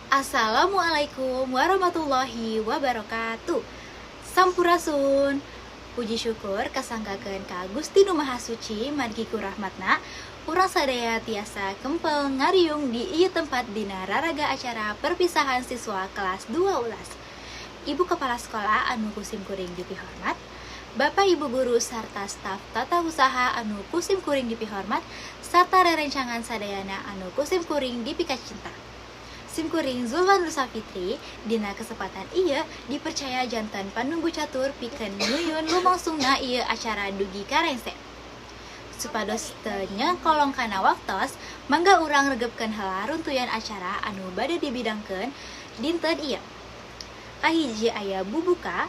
Assalamualaikum warahmatullahi wabarakatuh. Sampurasun. Puji syukur kasanggakeun ka Gusti Nu Maha Suci, margi ku rahmatna urang sadaya tiasa kempel ngariung di ieu tempat dina raraga acara perpisahan siswa kelas 2 ulas. Ibu Kepala Sekolah anu ku sim kuring dipihormat, Bapak Ibu guru sarta staf tata usaha anu ku sim kuring dipihormat, sarta rerencangan sadayana anu ku sim kuring dipikacinta. Sim kuring Zulwan Nusa Fitri dina kesempatan ieu dipercaya janten panumbu catur pikeun nuyun lumangsungna ieu acara dugi ka rengse. Supados teu nyengkolong kana waktos, mangga urang regepkeun heula runtuyan acara anu bade dibidangkeun dinten ieu. Kahiji aya bubuka,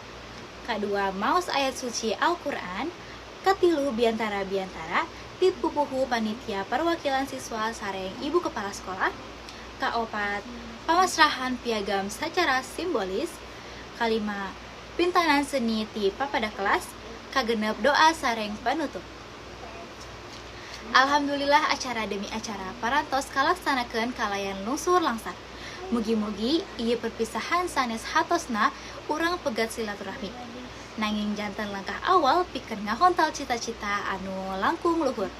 kadua maos ayat suci Al-Qur'an, katilu biantara-biantara ti pupuhu panitia perwakilan siswa sareng ibu kepala sekolah, kaopat pamasrahan piagam secara simbolis, kalima pintanan seni ti papada kelas, kagenep doa sareng penutup. Alhamdulillah, acara demi acara parantos kalaksanakeun kalayan lungsur langsar. Mugi-mugi ieu perpisahan sanes hatosna urang pegat silaturahmi, nanging janten langkah awal pikeun ngahontal cita-cita anu langkung luhur.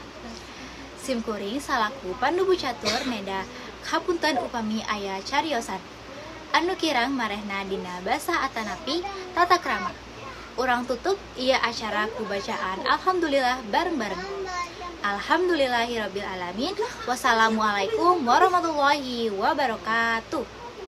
Sim kuring salaku pandubu catur neda hapunten upami aya cariosan anu kirang marehna dina basa atanapi tata krama. Urang tutup ieu acara ku bacaan alhamdulillah bareng-bareng. Alhamdulillahirabbil alamin. Wassalamualaikum warahmatullahi wabarakatuh.